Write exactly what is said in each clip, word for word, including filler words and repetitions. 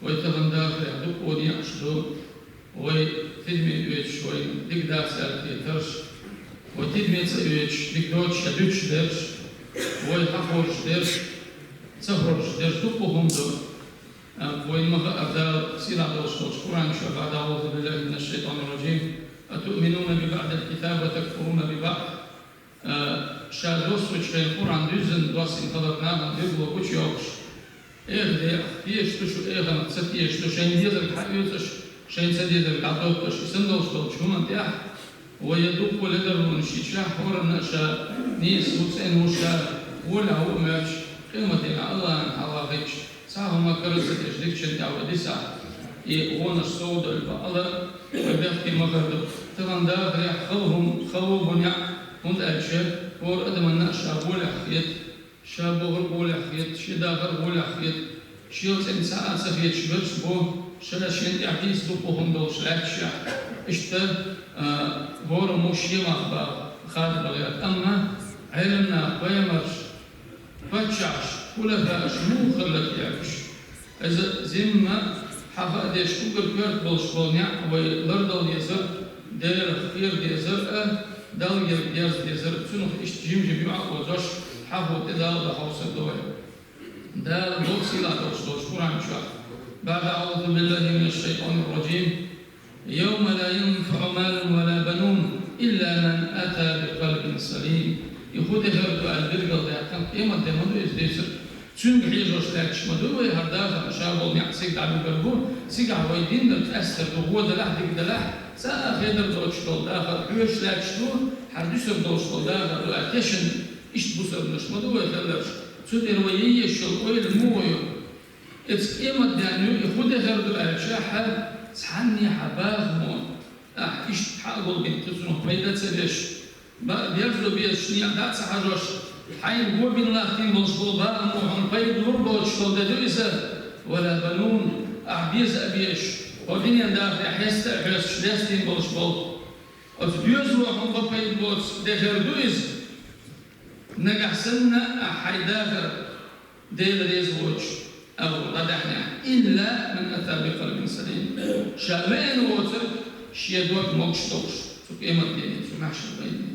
Вай тахан дахарехь дукха неӀаш ду, вай тидаме оьцуш, вай дика дац аьлла хетарш, вай тидаме ца оьцуш, дика доцуш ша дуьтуш дерш, вай хьахоржуш дерш, ца хоржуш дерш дукха хӀума ду. Вайна ма хаара, Дала сийлахь долуш долчу Къуръан чохь: «أعوذ بالله من الشيطان الرجيم. أتؤمنون ببعض الكتاب وتكفرون ببعض». А, ша доссучу хенахь Къуръан дуьззина доссийна хилар нахана билгало гучуйоккхуш, эха декъах тешаш ду шу, эханах ца тешаш ду, шайна дезарг хьаоьцуш, шайна ца дезарг дӀадоттуш, и санна долуш долчу хӀуманна тӀехь вай я дуккха ледарлонаш йича, хӀоранна а ша нийса ву, цӀена ву, ша волехь ву а моьттуш, къематдийнахь Аллахьана хьалха хиъча, цхьа а хӀума кара ца деш, дикачун тӀехь вай дисахь, и вонаш сов долу бакъала вай бехке ма хир ду. Тахана дахарехь хала хӀума, хала ву неӀ, хӀунда аьлча хӀора адаманна а ша волехь хета, ша бохург волехь хета, шен дахар волехь хета, шел цӀена цхьа а ца хеташ берш бу, ша шен тӀехь дийца дукха хӀума долуш лаьтташехь. Иштта, а, хӀораммо шен мах баха хадабан гӀерта. Амма Ӏеламнаха, пайхамарш, паччахьаш, хулафааш муха хилла кхеташ, иза зимма хьаха а деш, уггар коьрта болуш болу неӀ вай лардала дезар, Делах кхера дезар а, Далла герга дерза дезар а, цунах иштта жим-жима юьхь а озош, хьахо тӀе Дала дан хьовсур ду вай. Дала боху сийлахь долуш долчу Къуръан чохь: بعد أعوذ بالله من الشيطان الرجيم. «يوم لا ينفع مال ولا بنون إلا من أتى بقلب سليم». И хӀун де хир ду аьлла билгалдаьккхина, къематде ма ду иза дуьйцург. Цуьнга хьежош лаьтташ ма ду вай, хӀара дахар ша болу неӀ цига дӀабуьгур бу, цигахь вай диннарг къаьстар ду, вон делахь, дика делахь, цкъа а хедар доцуш долу дахар хьоьжуш лаьтташ ду, хӀара дуьсур долуш долу дахар ду аьлла тешна, иштта бусалбанаш ма ду вай хилларш. Цу тӀера вай еш йолу ойла муха ю? Иза къематден ю, и хӀун де хир ду аьлча, хьан цхьанне хьан бахамо, ахь иштта хьа а гулбина, кхин цунах пайда а ца беш, бакъ дерзо безаш, некъ дӀа а ца хьажош, хьайна го бина латтийна болуш болу бахамо хьуна пайда лур боцуш долу де ду иза, ولا بنون, ахь беза а безаш, хьо дуьнен дахарехь хеста а хьоьстуш лестийна болуш болу. Оцу доьзало хьуна бан пайда боцу де хир ду иза. Нагахь санна ахь хьайн дахар Дела реза воцуш агӀор дӀадаьхьнехь, «إلا من أتى بقلب سليم». Ша веана воцург шен дог могуш долуш, цу къематдене, цу маьхьшар-гӀайне.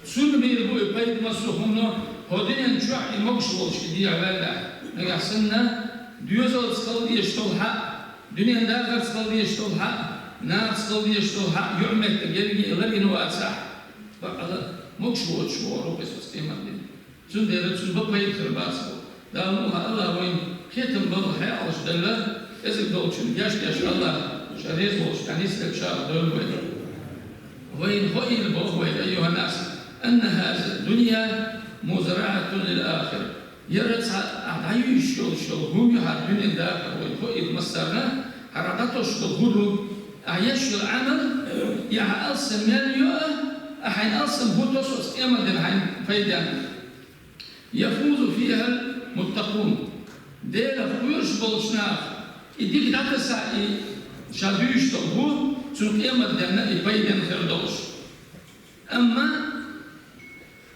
Цунна бийр бу и пайда массо а хӀумано, хьо дуьнен чохь и могуш волуш и дехьаваьллехь. Нагахь санна доьзалца хила дезаш долу хьаъ, дуьнен дахарца хила дезаш долу хьаъ, нахаца хила дезаш долу хьаъ, юьхь-меттиг ерриге а ларйина вацахь, бакъала могуш воцуш вогӀур ву иза оцу къематдене. Цундела цунна бан пайда хир бац боху. Дала мукъ лахь, Аллах вайна кхетам балла хьекъалш делла, кӀезиг долчун гечдеш Аллах, ша реза волуш тӀе нисделла чарах дойла вай. Вайна хоийла боху вай, أيها الناس، أن هذه الدنيا مزرعة للآخرة. ХӀара цхьа ахь дӀаюьйш йолуш йолу хӀума ю хӀара дуьнен дахар, вайна хоийла массарна, хӀара дӀатосуш долу хӀу ду, ахь еш йолу Ӏамал, и ахь алсам мел йо а, ахь хьайн алсам хӀу тосу оцу къематден хьайн пайденна. يفوز فيها المتقون. Делах кхоьруш болчу наха и дика дӀатаса, и ша дуьйш долу хӀу, цунна къематденна и пайденна хир долуш. Амма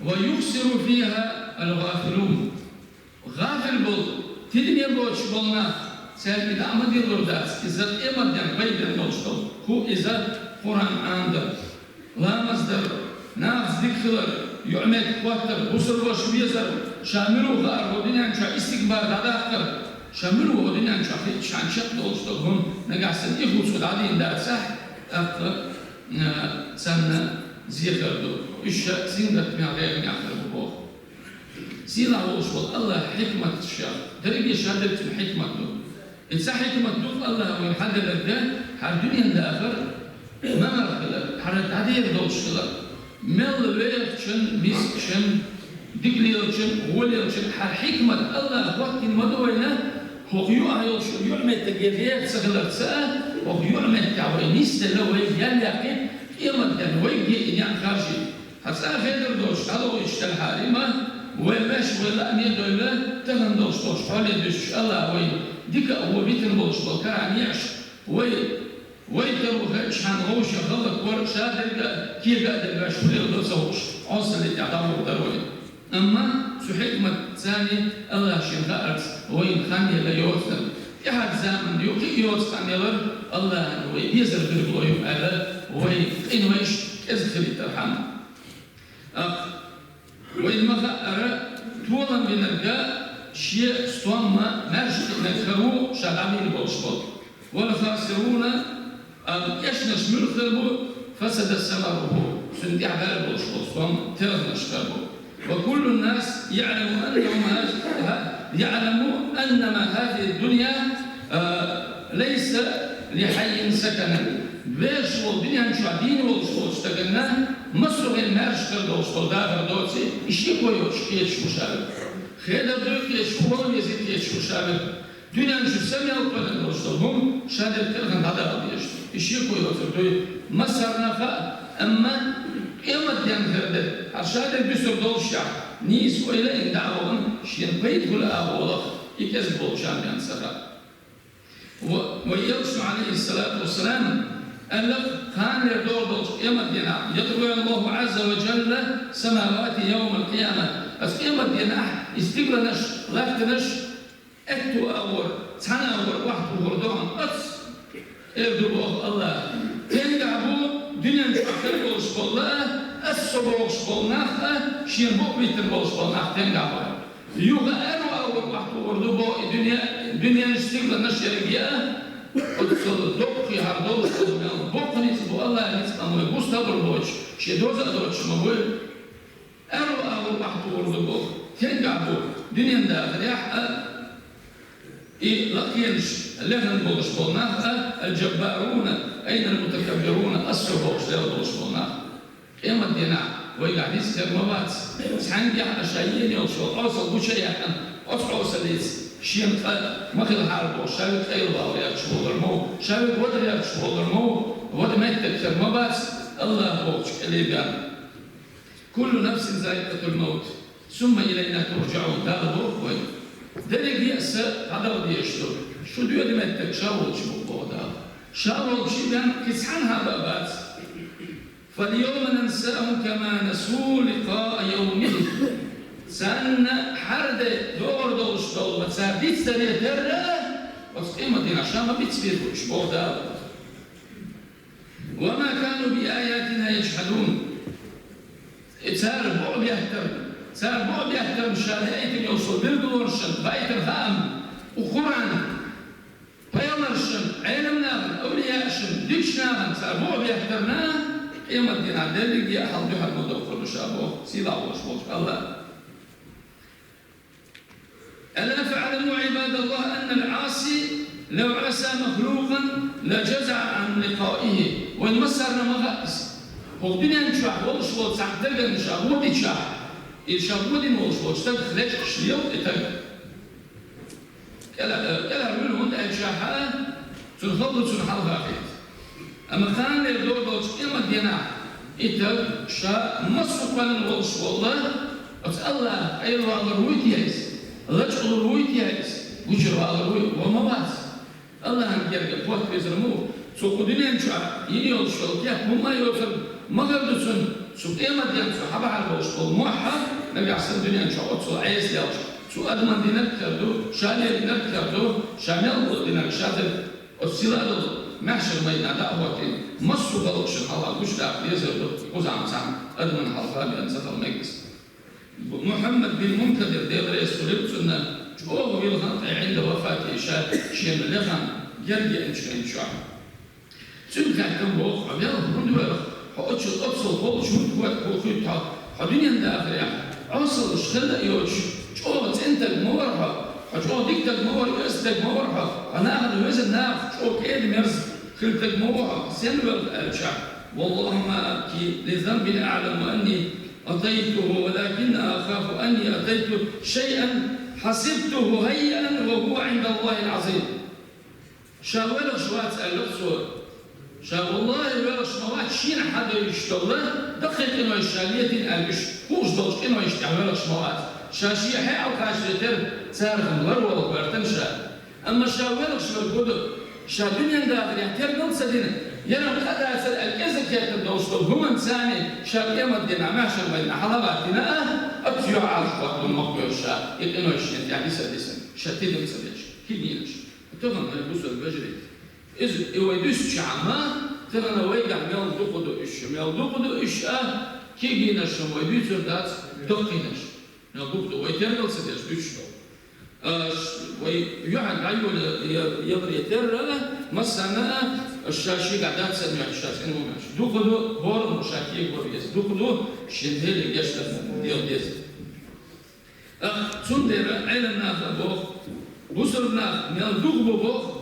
ويخسر فيها الغافلون. ГӀафил болу, тидаме боцуш болу нах, цаьрга и дӀа а ма деллур дац, иза къематден пайденна долуш долу хӀу иза, Къуръан Ӏамадар, ламаз дар, нахаца дика хилар, юьхь-меттиг хӀоттар, бусалба ваша везар, ша мила ву хаар хӀокху дуьнен чохь, истигфар дӀадаккхар, ша мила ву хӀокху дуьнен чохь хиъча, шен чекхдолуш долу хӀума, нагахь санна и хӀу цо дӀадийна дацахь, тӀаккха, а, царна зехар ду. Уьш ша сингаттамехь, гӀайгӀанехь хир бу боху. Сийлахь волуш волу Аллах хьикматашех дерриге ша дерг цуьнан хьикмат ду. И цхьа хьикмат ду Аллах вайна хьаделларг, хӀара дуьнен дахар ма-марра хилар, хӀара дӀадер долуш хилар. Мел вехачун, мискачун, дика лелачун, вон лелачун хӀара хьикмат Аллах хӀоттийна ма ду вайна, хӀокху юкъахь йолуш йолу юьхь-меттиге гӀерта ца хиларца а, хӀокху юьхь-меттехь вай нисделла, вай ял яьккхи, къематден вайгге и некъ харжийта. Хьан цкъа а хедар доцуш дӀалохуьйтуш делахьара, ма, вай ваьш, вай лааме а дойлла, тахана долуш долчу хьоле дуьстуш Аллах вай дика а, вон витина болуш болу карахь неӀаш, вай, вай таро хезча хьан вовшах хӀаллаквар, ша дерг а, кега а дерг ваьш хӀун леладо ца хууш, Ӏосаллин тӀехь дӀагӀур дара вай. Амма цу хьикматца Аллах шен хаарца вайна хан елла йоцург. ТӀехьарча заманна юкъе а йоцу къамелар Аллахьан вай безар билгало ю аьлла, вай къинойш кӀезиг хилийтархьама. ТӀаккха вайна ма хаъара, толам бинарг шен стом маьрша кхиънарг хир ву, ша дӀавийна болуш болу. والخاسرون, амма эшнарш муьлха хир бу, فسد ثمره, цуьнан тӀехь баьлла болуш болу стом телхинарш хир бу. وكل الناس يعلم أنهم ه- ه- يعلم أنما هذه الدنيا, а, ليس لحي سكنا. Вешан волу дуьнен чохь дийна волуш волчу стаганна массо а хенахь маьрша хир долуш долу дахар доций, и шеко йоцуш кхеташ ву ша верг. Хедар дуй кхеташ ву, хӀара везий кхеташ ву ша верг. Дуьнен чу са мел кхоьллина долуш долу хӀума ша дерг кхелхина дӀадала дезаш ду. И шеко йоцург дуй массарна а хаьа, амма къематден хир дерг, хьан ша дерг дуьсур доллушехь, нийса ойла а йина дӀа а вахана, шена пайда хуьлу агӀо лаха, и кӀезиг болу ша мел ца хаьа. Ва, вай Элчано, Ӏалайхиссалату вассалам, аьлла, кхана догӀур долчу къематдийнахь, يطوي الله عز وجل السماوات يوم القيامة. Аса къематдийнахь и стигланаш, латтанаш, аьтту агӀор, цхьана агӀор охьатухур ду хьуна ас, эр ду боху Аллахьа. Тенгахь бу дуьнен чохь хир болуш болу а, ас со бохуш болу нах а, шена букъ биттина болуш болу нах тенгахь бу. Юха аьрру агӀор охьатухур ду боху и дуьне, дуьненаш стигланаш ерриге а, оццул доккхий хӀара долуш долу мел боккха ницкъ бу Аллахьан ницкъ ма вай, бу стабар боцуш, шен доза а доцуш ма вай. Аьрру агӀор охьатухур ду боху. Тенгахь бу дуьнен дахарехь а, и лакхенаш лехна болуш болу нах а, الجبارون أين المتكبرون, ас со бохуш лела болуш болу нах. Къематдийнахь вайгахь ницкъ хир ма бац. Цхьаьнгахь а ша йеана йолуш йолу Ӏосал гуча а яьккхина, оцу Ӏосаллица шена къа ма хилахьара бохуш, ша верг къайлавала гӀерташ волур ма ву, ша верг вада гӀерташ волур ма ву, вада меттиг хир ма бац, Аллахь бохучу кӀеле бен. كل نفس ذائقة الموت ثم إلينا ترجعون. Дала боху вайга: дерриге а сан дӀадала дезаш ду. Шу доьду меттиг ша волчу бу боху Дала. Ша волчу бен кхин цхьанхьа а бан бац. فاليوم ننساهم كما نسوا لقاء يومهم. Царна хьарде догӀур долуш долу ма цара дицдаре терра, оцу къематдийнахь ша ма бицбийр бу уьш боху Дала. وما كانوا بآياتنا يجحدون. И цара букъ беттарна, цара букъ беттарна ша лаьийтина йолуш йолу билгалонашна, байтина хаамна, у Къуръан, пайхамаршна, Ӏеламнахна, авлияашна, дикачу нахана цара букъ беттарна, къематдийнахь дерриге а хьал дуьхьал ма доккхур ду ша боху сийлахь волуш волчу Аллахьа. ألا فاعلموا عباد الله أن العاصي لو عصى مخلوقا لجزع عن لقائه. Вайн массарна ма хаьа иза. ХӀокху дуьнен чохь волуш волу цхьа стаг ша водичахь, и ша водина волуш волчу стагах лечкъаш лелла и стаг. КӀелхьа-, э, кӀелхьара вуьлу, хӀунда аьлча ша хьа, цунна хала ду цунна хьалха хета. Амма кхана догӀур долчу къематдийнахь и стаг ша массо а кхоьллина волуш волла, оцу Аллахьа къайлавалур вуй те иза, лачкъалур вуй те иза, гучувалур вуй, ва ма вац. Аллахьан герга кхотта везар ма ву. Цо кху дуьнен чохь йина йолуш йолу кеп хӀумма а йоцург ма хир ду цунна, цу къематдийнахь цо хьабахьар болуш болу мохь а, нагахь санна дуьнен чохь оццул Ӏеса лелча, цо адаман динарг хир ду, ша леринарг хир ду, ша мел бу динарг ша дерг. Оцу силадала маьхьшар майданахь дӀа а хӀоттийна, массо а халкъашна хьалха гучудаккха дезар ду, кхузахь цхьана адаман хьалха бен ца хила мегаш. Мухьаммад бин Мункадир, Дела реза хуьлийла цунна, чӀогӀа вилхина тӀе, عند وفاته, ша шена лехна герга еанчу хенчохь. Цуьнга хаьттина боху: «Хьо велха хӀунда велха? Хьо оццул, оццул ховлуш хӀунда хӀоттахуьйту хьо? Хьо дуьнен дахарехь Ӏосаллаш хилла а йоцуш, чӀогӀа цӀена стаг ма вара хьо, хьо чӀогӀа дика стаг ма вара, оьзда стаг ма вара хьо, хьо нахана веза, нахах чӀогӀа кӀеда-мерза хилла стаг ма ву хьо, сенна велха?» аьлча: «والله ما أبكي لذنب أعلم أني أتيته، ولكن أخاف أني أتيت شيئا حسبته هينا وهو عند الله عظيم». Ша велхаш вац, аьлла цо. Ша, валлахӀи, велхаш ма вац, шена хьадоьллуш долу даккхий къинойш ша летийна аьлла, уьш хууш долчу къинойшна тӀехь велхаш ма вац. Ша шен хьекъал кхачале терра, царах-м ларвала гӀоьртина ша. Амма ша велхаш верг хӀун ду? Ша дуьнен дахарехь тергал а ца дина, ярам къа дацара аьлла кӀезиг хеттар долуш долу хӀуманца ша къематдийнахь маьхьшар майданахь хьала а гӀаттийна а, оццу юьхьӀаьржа хӀоттийна ма хьоьжу ша, и къинойш шена тӀехь диса а дисина, ша тидам ца деш, кегийнаш. Тахана вай бусалба вежарий. Иза, и вай дуьсча ма, тахана вайгахь мел дукха ду уьш, мел дукха ду уьш а, кегийнаш вай дуьйцур дац, даккхийнаш. Мел дукха ду, вай тергал ца деш дуьсча. А, ш-, вай юьхьанца дӀайолаяларе терра, массанна а, ша шийгахь дац ца мех, ша цӀена ву мех. Дукха ду, хӀораммо ша кегавар веза. Дукха ду, шен Деле гешт дар дела деза. Ах, цундела Ӏелам наха боху, бусалба нах мел дукха бу боху,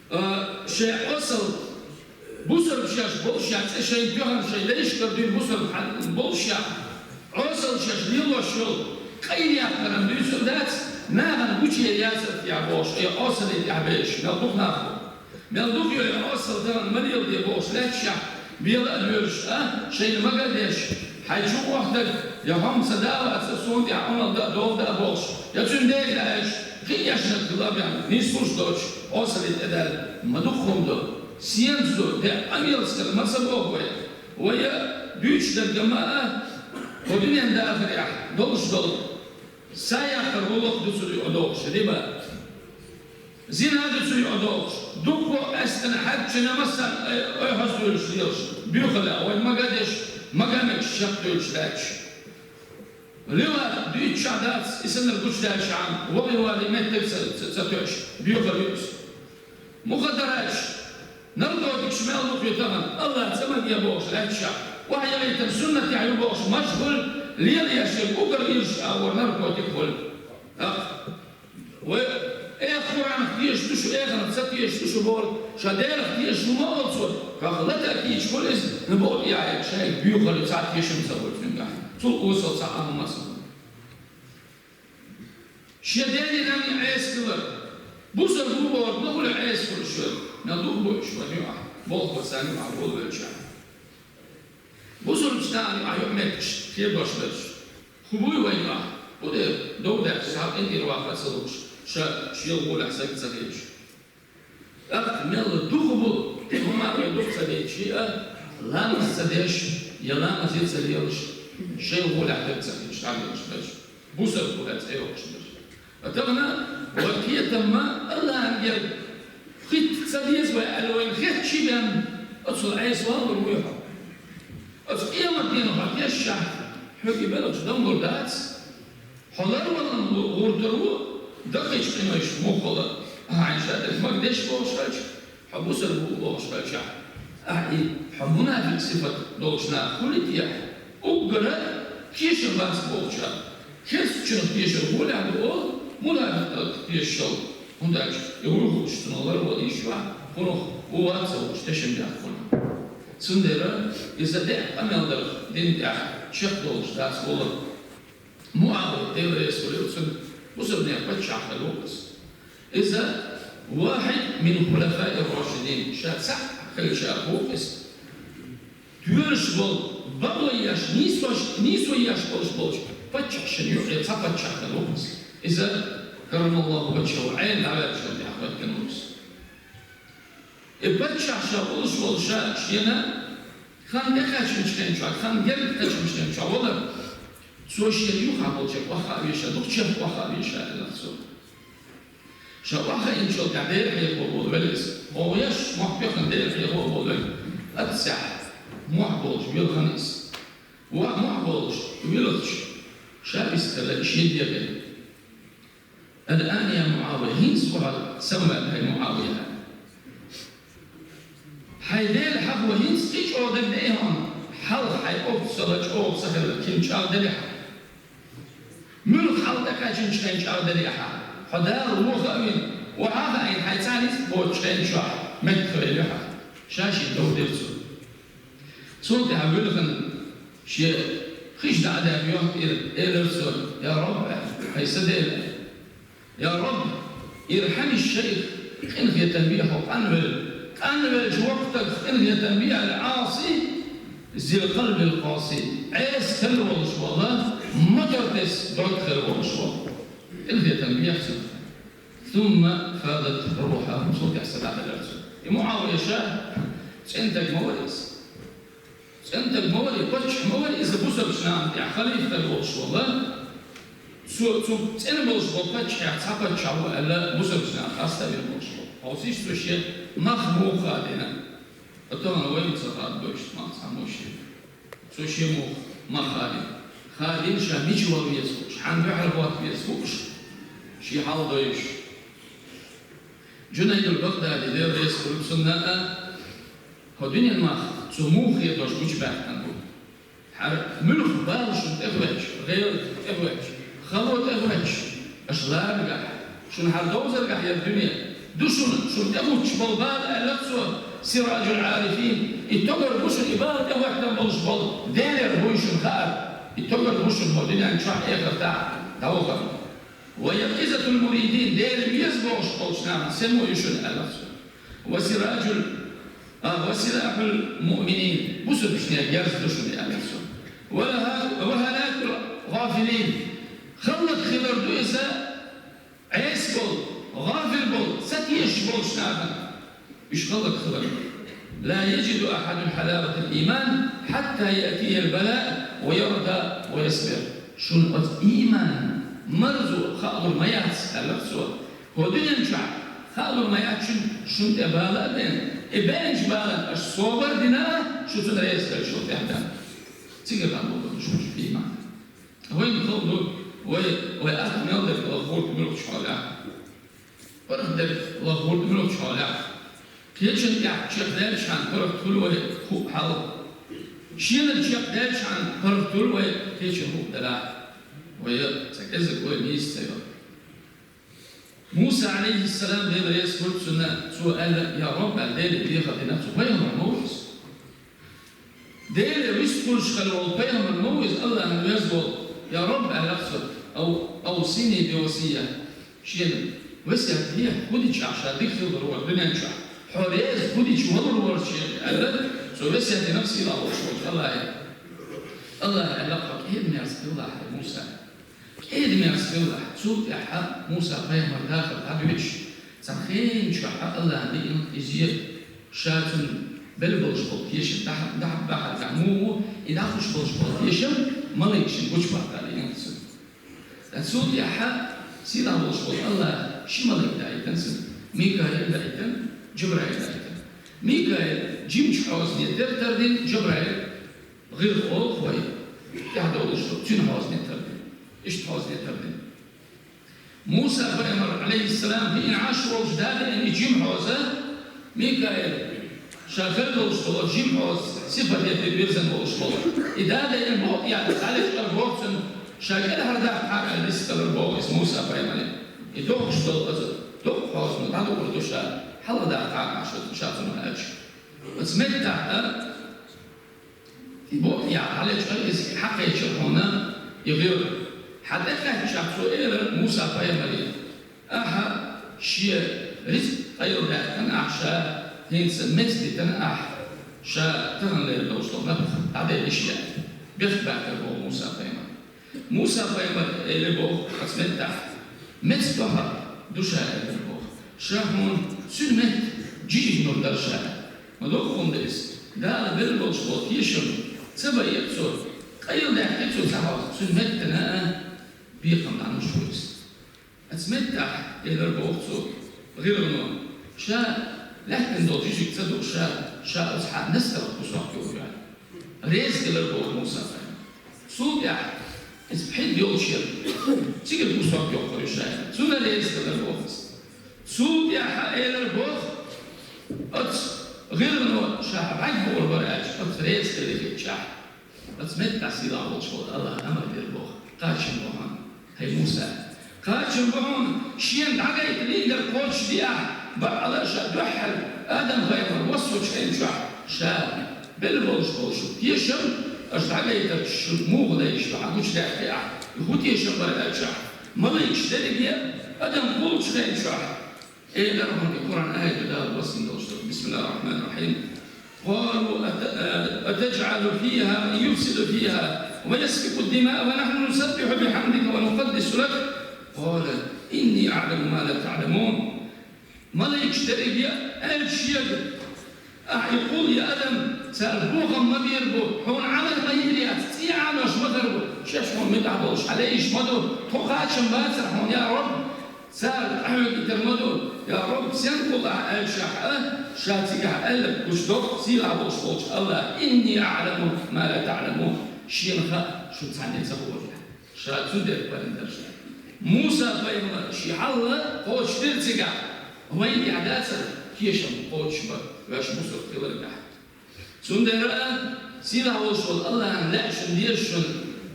а, шайн Ӏосал бусалба шаьш болушехь, цӀе шайн тоьхна шайн лайшкара дуьйна бусалба хьан болушехь, Ӏосал шаьш лелош йолу къайленех карам дуьйцур дац, нахана гучуяр яцара тӀехь бохуш, и Ӏосале тӀехь бевзаш мел дукха нах бу. Мел дукха ю и Ӏосал тахана ма леладе бохуш лаьтташехь, бела а лоьруш а, шайна мага а деш, хьайн чу охьатаг, я хьо-м сан да вац, суна тӀехь Ӏуналла дан а, дов дан а бохуш, я цуьнан дегӀ лаьаш, кхин а эшнарг хила а бен, нийса луш доцуш, Ӏосале тӀедаьлла, ма дукха хӀума ду. Сенца ду, де къамелаца ма ца боху вай. Вай а дуьйцуш дерг ма а, хӀо дуьнен дахарехь долуш долу. Са яккхар гӀуллакх ду цу юкъа дохуш, риба. Зина ду цу юкъа дохуш. Дуккха къаьсттина хьаьрчина массарна ой-, ойхьаза дуьйлуш лелаш. Буьйхалла, вай мага деш, мага мегаш шек дуьйлуш лаьтташ. Ливар дуьйцуш а дац, и санна гучудаьллашехь, вари-вари меттиг ца, ца, ца тоьуш, буьйхар ю иза. Мухаддараш, наркотикаш мел дукха ю тахана, Аллах цӀа магийта бохуш лаьтташехь, охьаяхийтар суннатехь ю бохуш, машгӀул лелаеш ерг уггар ирча агӀор наркотик хуьлу. Ах, вай, эх, Къуръанах тешаш ду шу, эхарах ца тешаш ду шу бохург, ша Делах тешаш ву ма олу цо, хьох лата а кийча хуьлу иза, ну боху тӀехь, шайга буьйхар ю цхьа тешам ца хуьлу цуьнгахь. Цул осал цхьа а хӀума ца хуьлу. Шен ден-нанна Ӏеса хилар. Бусалба ву бохург ма хуьлу Ӏеса хуьлуш верг. Мел дукха бу уьш вайн юкъахь, болх бан царна юкъахь волавелча. Бусалбачу нахана юкъахь юкъаметтигаш кхебош берш. ХӀун буй вайн юкъахь? ХӀун дера? Дов даьхча, цхьа къинтӀера ваха а ца лууш, ша шел гӀолехь саг ца хилча. ТӀаккха мел дукха бу, и хӀума а вай дукха ца дечи а, ламаз ца деш, я ламазе ца лелаш, шайн гӀолехь дерг ца хилча, дӀабелаш берш, бусалба гӀуллакх цӀе йоккхуш берш. Ткъа тахана вай кхетам ма Аллахьан герга хӀитта ца деза вай аьлла вайна хетчи бен, оццул Ӏеса валлур вуй хьо? Оцу къематдийнахь хьо тешшехь, хьоьга и белхаш далур дац? Хьо ларваларна гӀуртур ву, дакхийчу къинойх муххала, ахьа хьайн шадерг мага деш бохуш хилча, хьо бусалба ву бохуш хилчахь, ахьа и хьо мунафикъ сифат долчу наха хуьлий те? Уггара тешар бац бохучарна, керстачунах тешар гӀолехь ду олу, мунафикъ тешаш йолу, хӀунда аьлча и вуй хууш цунах ларвала йиш ю, кхунах ву вац ца хууш тешам бац кхунах. Цундела иза декъа къамел дарх дин тӀехь чекхдолуш дац волу. МуӀавия, Дела реза хуьлийла цунна, бусалбанийн паччахь хилла ву иза. Иза вахьид мин хулафаи рашидин, ша цхьаъ хилчарах ву иза. Тоьлуш болу, бакъо еш, нийсо еш, нийсо еш болуш болчу паччахьашна юкъахь цхьа паччахь хилла ву иза. Иза, каррамаллаху ваджхаху, Ӏела дӀаваьллачу тӀехь хӀоьттина ву иза. И паччахь ша волуш волу ша шена хан тӀекхаьчначу хен чохь, хан герга кхаьчначу хен чохь валар, цо шена юххехь болчеран охьахаа веза, дукха чехка охьахаа веза аьлла цо. Ша охьахиъначул тӀаьхьа Дела хьехо волу велла иза. ХӀокху еш мохь тоьхна Дела хьехо волу велла. Аццехь мохь болуш велхана иза. Ва мохь болуш, вилхача, ша вистхилла и шен дегӀе. Ан-ан, я МуӀавия, хӀинца хьо самаваьлла, хӀай МуӀавия. Хьайн Дела хьахо хӀинца кхин чӀогӀа дагадеа хьуна, хьалха хьайн овццала чӀогӀа ца хилла, кхин чӀагӀделира хьан. Муьлха хьал тӀекхаьчначу хен чӀагӀделира хьан. Хьо Дала вохо а вина, охьа а хаийна, хьайн цхьа ницкъ боцучу хен чохь меттахвелира хьан. Ша шен дов дира цунна. Цул тӀаьхьа вилхина шен хиш дӀа а даьхна, йоьхкира, элира цо: «Я Рабби, хӀай сан Дела! Я Рабби, ирхьамиш шайх, къинхетам бе хьо къанвелла, къанвеллачу воккхатах къинхетам бе аьлла, Ӏаси, зил къалбил къаси, Ӏеса хилла волуш волу, мотор тесна дог хилла волуш волу. Къинхетам бе цунах». Сумма фадат рухьуху, цул тӀаьхьа са дӀахилира цо. И МуӀавия ша цӀена стаг ма вара иза. ЦӀена стаг ма вара, паччахь ма вара иза, бусалбачу нахана тӀехь халифа хилла волуш волу. Цо, цу цӀена болуш болу паччахьех цхьа паччахь ву аьлла, бусалба наха къастор вина болуш бу. Хьовсийша цо шен мах муха хадийна. Ткъа тахана вайна ца хададо иштта мах цхьаммо шен. Цо шен муха мах хадийна. Хадийна ша мича вала веза хууш, хьанна дуьхьал хӀотта веза хууш, шен хьал дойуш. Джунайдул Багъдади, Дела реза хуьлда цунна, а, хӀокху дуьненан мах цо муха хадош гучубаьккхина бу. ХӀара муьлхха бала шуна тӀехӀоьттича, гӀайгӀа тӀехӀоьттича, хало тӀехӀоьттича, аша лараргахь, шуна хӀара довзаргахь яра дуьне, ду шуна, шуна тӀехӀуттуш болу бала, аьлла цо, Сираджул Арифин, и тӀегӀар бу шуна и бала тӀехӀоьттина болуш болу, Делера буй шуна хаар, и тӀегӀар бу шуна хӀокху дуьнен чохь, эхартахь дӀавахарна. Ва якъизатул муридин, Дела веза бохуш болчу нахана сема ю шуна, аьлла цо. Ва сираджул, а, ва силахьул муъминин, бусалбанийн герз ду шуна, аьлла цо. Ва ха-, ва халакул гъафилин, хӀаллакьхилар ду иза Ӏеса болу, гъафил болу, ца тешаш болчу нахана. Уьш хӀаллакьхилар. Ла яджиду ахьадун хьалаватал ийман, хьатта яътиял бала ва ярда ва ясбир. Шуна оцу ийманан марзо хаалур ма яц, аьлла цо. ХӀокху дуьнен чохь хаалур ма яц шуна, шуна тӀе бала а беана, и беанчу балан аша собар а дина, шу цунна реза хилча тӀехь дан. Цигара хьан боху шу ийман. Вайна хала ду, вай, вай атта мел дерг лахара ду муьлххачу хьолехь. ПаргӀат дерг лахара ду муьлххачу хьолехь. Кхечан тӀехь чекхдаьллачхьана паргӀат хуьлу вай хӀуъа хьал. Шена чекхдаьллачхьана паргӀат хуьлу вай кхечан хӀуъа делахь. Вай ца кӀезиг вай нийса ца йо. Муса, алейхиссалам, Дела реза хуьлда цунна, цо аьлла: «Я Раббал, Дела дехар дина цу пайхамар ма ву иза. Дела вистхуьлуш хилла волу пайхамар ма ву иза, Аллахьан веза волу. Я Рабб», аьлла цо, «ав, авсини би васия». Шена весет де, хӀун дича ша дика хилла вара дуьнен чохь. Хьо реза хӀун дича валур вара шена, аьлла, цо весет дина сийлахь волуш волчу Аллахье. Аллахьа аьлла: «Хьо кӀеда-мерза хилла хьайн, Муса». КӀеда-мерза хилла. Цул тӀаьхьа Муса-пайхамар дахар дӀадоьдуш, цхьана хенан чохь Аллахьа лиъна иза, ша цунна белла болуш болу тешам дахьа, дахьа, дахьа, дахьа муха ву, и дӀахуш болуш болу тешам малайкашна гучубахара лиъна цунна. Ткъа цул тӀаьхьа сийлахь волуш волу Аллахьа ши малайк даийтина цунна. Микаил даийтина, Джабраил даийтина. Микаил жимачу хьозане тера тардина, Джабраил гӀиргӀа олу вай, тӀаьхьа долуш ду, цуьнан хьозане тардина. Иштта хьозане тардина. Муса-пайхамар, алейхиссалам, хиъна Ӏаш волчу дада и жима хьоза, Микаил, ша хир долуш долу жима хьоза сифате тӀе вирзина волуш волу. И дада и боху тӀехь дӀалечкъара боху цунна, ша кӀелхьардаккха хьан аьлла дисталар боху иза Муса-пайхамаре. И дохуш долу аса доккха хьозано дӀадукъур ду ша, хьалхадаккха хьан ша цунах аьлча. Оцу меттахь а И боху, я, хьалечкъа иза хьакхечира хьуна и гӀиргӀа. Хьан тӀекхаьччахь цо элира Муса-пайхамаре: «Ахьа шен рицкъ къайладаьккхина ахь ша, хӀинца меца дитина ахь ша таханлера долуш долу напха дӀаделла йиш яц». Бехк баьккхира боху Муса-пайхамар. Муса-пайхамар элира боху оцу меттахь: «Меца тохьа ду ша», элира боху. «Ша хьуна цуьнан метта жижиг нур дара ша». Ма доггана ду иза. Дала белла болуш болу тешам ца байира цо, къайладаьккхи цо ца хьовса, цуьнан меттана а бекхам дӀануш ву иза. Оцу меттахь элира боху цо гӀиргӀано: «Ша лаьттина долу жижиг ца ду ша, ша оцу хьан настарх кусок йохуьйту». Реза хилира боху Муса-пайхамар. Цул тӀаьхьа иза пхьидда йолчу яра. Цигара кусок йоккхур ю ша. Цунна реза хилира боху иза. Цул тӀаьхьа элира боху, оцу гӀиргӀано ша бӀаьрг буур бара аьлча, оцу реза хилира хиъчахь. Оцу меттахь сийлахь волуш волу Аллахьа амар дира боху: «Кхачам бу хьуна, хӀай Муса! Кхачам бу хьуна, шена дӀагайта лиънарг кхочушде ахь, бакъала ша дуьххьара Адам-пайхамар воссучу хенчохь ша белла болуш болу шун тешам, аша дӀагайтарчу шун муха лайш ду хьан гучудаьккхи ахь, и хӀун тешам бара аьлчахь, малайкаш дерриге а Адам кхуллучу хенчохь». Элира хьуна и Къуръан аят ду Дала вассийна долуш ду. Бисмиллахир Рахманир Рахим. قالوا أت-، أتجعل فيها من يفسد فيها ويسفك الدماء ونحن نسبح بحمدك ونقدس لك قال إني أعلم ما لا تعلمون. Малайкаш дерриге а аьлла шега: «Ахь и къул, я Адам, цара бохам ма бийр бу, хьуна Ӏамал ма йийр яц, цӀий Ӏамош ма хир бу, шаьш хьуна муьтӀахь болуш хьан лайш ма ду, Тхо кхачам бацар хьуна, я Рабб, цар къахьоьгуьйтар ма ду, я Рабб, сенна кхул ахь аьлча а, ша цигахь аьлларг гучудоккху сийлахь волуш волчу АллахӀа: «Инни аӀламу ма ла таӀламун», шена хаьа, шу цхьанне ца хуур. Ша цундела пайхамар ша. Муса-пайхамар шен хьал кхочушдира цигахь, вайна тӀехь дацара тешам кхочушбан, ваьш бусург хиларгахь. Цундела а, сийлахь волуш волу АллахӀна лаьа шуна деза шуна,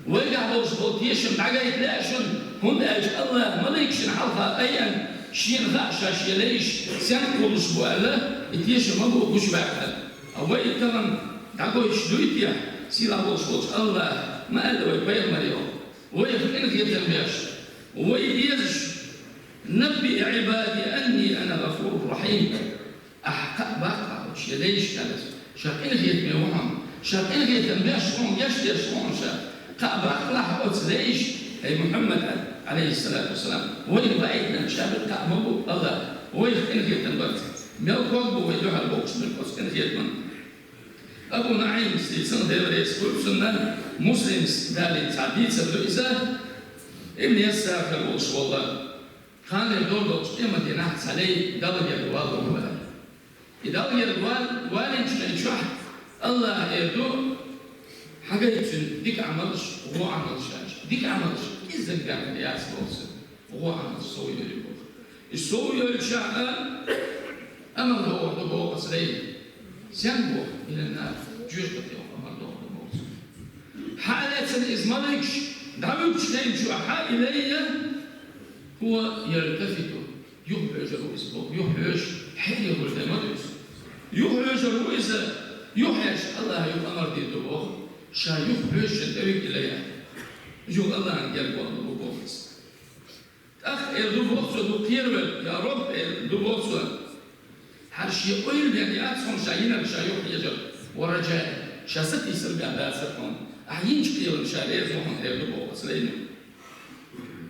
вайгахь болуш болу тешам дӀагайта лаьа шуна, хӀунда аьлча АллахӀа маликашна хьалха айъина, шена хаьа ша шен лайш сенна кхуллуш бу аьлла, и тешам ма бу гучубаьккхина. Ткъа вай тахана дӀагойтуш дуй те, сийлахь волуш волчу АллахӀа ма аьлла вай пайхамаре: «Вайх къинхетам беш, вай дезаш, набби Ӏибади анни ана гъафурур рахьим». Ахьа кхаъ баккхалахь оцу шен лайшка, аьлла, ша къинхетаме ву хьуна, ша къинхетам беш ву хьуна, гечдеш ву хьуна ша. Кхаъ баккхалахь оцу лайшка, хӀай Мухьаммад, аьлла, Ӏалайхиссалату вассалам. Вайна баийтинарг ша бен кхаъ ма бу, АллахӀа вайх къинхетам барца. Мел ког бу вай дуьхьал бохуш берг оцу къинхетаман. Абу НуӀайм, цуьнан Дела реза хуьлда цунна, Муслима далийна цхьа дийцар ду иза, Ибн Ясар хир волуш волу. Кханера дора долчу къематдийнахь цхьа лай Далла герга валло вара. И Далла герга вал-, валийначу хен чохь АллахӀа эр ду: «Хьагайта цуьнан дика Ӏамалш, вон Ӏамалш», аьлча. Дика Ӏамалш кӀеззиг бен яц боху цуьнан, вон Ӏамалш сов йойла боху. И сов йоьлча а, амар дохур ду боху оцу лайна. Сенна боху? Илан нар, жоьжахате амар дохур ду боху цуьнан. Хьа а лаьцна иза маликаш дӀавуьгучу хен чохь а и лай, хӀува ялтафиту, юха хьоьжур ву иза боху, юха хьоьжуш, хьере хуьлу де ма ду иза. Юха хьоьжур ву иза, юха хьаьжча АллахӀа юха амар дийр ду боху, ша юха хьоьжучун тӀе вига и лай. Юха АллахӀна герга валло ву боху иза. ТӀаккха эр ду боху цо, ду кхеравелла: «Я Рабб, — эр ду боху цо, — хӀара шен ойла бен яц хьуна ша йинарг ша юхахьежар, ва раджаи, ша сатийсар бен дацара хьуна, ахьа йинчу кхелана ша реза ву хьуна», — эр ду боху оцу лайна.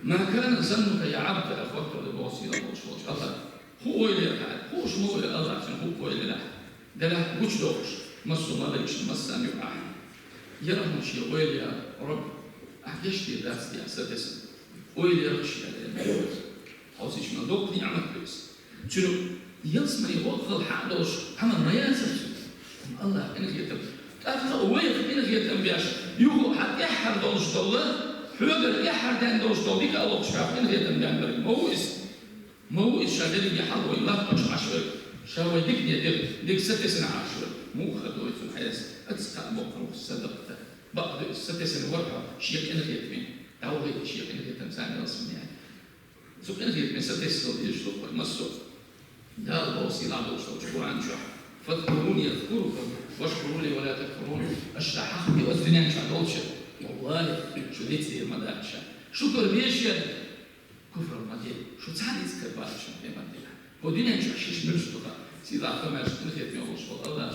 «Ма кана заннука, я Ӏабд», — аьлла хоттур ду боху сийлахь волуш волчу АллахӀа. ХӀун ойла яра хьан? Хууш ма ву АллахӀа цуьнан хӀун ойла яра. Делахь гучудоккхуш, массо а маликашна массарна юкъахь яра хьуна шен ойла яра: «Рабб, ахь гечдийр дац те ахь сатесна?» Ойла яра шена, аьлла. Хьовсийша, мел доккха ниӀмат ду иза. Цуьнан ялсамане воккхал хьа а долуш, Ӏамал ма яцара цуьнан. Амма АллахӀа къинхетам. ТӀаккха а вайх къинхетам беш, юха хьан тӀаьххьара долуш долу, хьоьгара тӀаьххьара даьнна долуш долу дика а лохуш, ша къинхетам бен берг ма ву иза. Ма ву иза ша дерриге хьал вай латтош Ӏаш верг, ша вай дикане дерг, дерг сатесна Ӏаш верг. Муха хир ду вай цунна хьесап? Аса кхаъ боккхур ву садакъата. Бакъ ду иза, сатесна вара хьо шен къинхетаме. ДӀавахийта шен къинхетам царна ялсамане. Цу къинхетаме сатесна дезаш ду вай массо а. Дала боху сийлахь долуш долчу Къуръан чохь: «Фазкуруни азкуркум, вашкуру ли ва ла такфурун». Аша хьахабе оцу дуьнен чохь долчу. Валлахи, шу дицлера ма дац ша. Шукар бе шена. Куфр ма де, шу цхьа а ницкъ карабалаш шуна къематдийнахь. ХӀокху дуьнен чохь шаьш муьлш ду хаа, сийлахь, къинхетаме волуш волу АллахӀ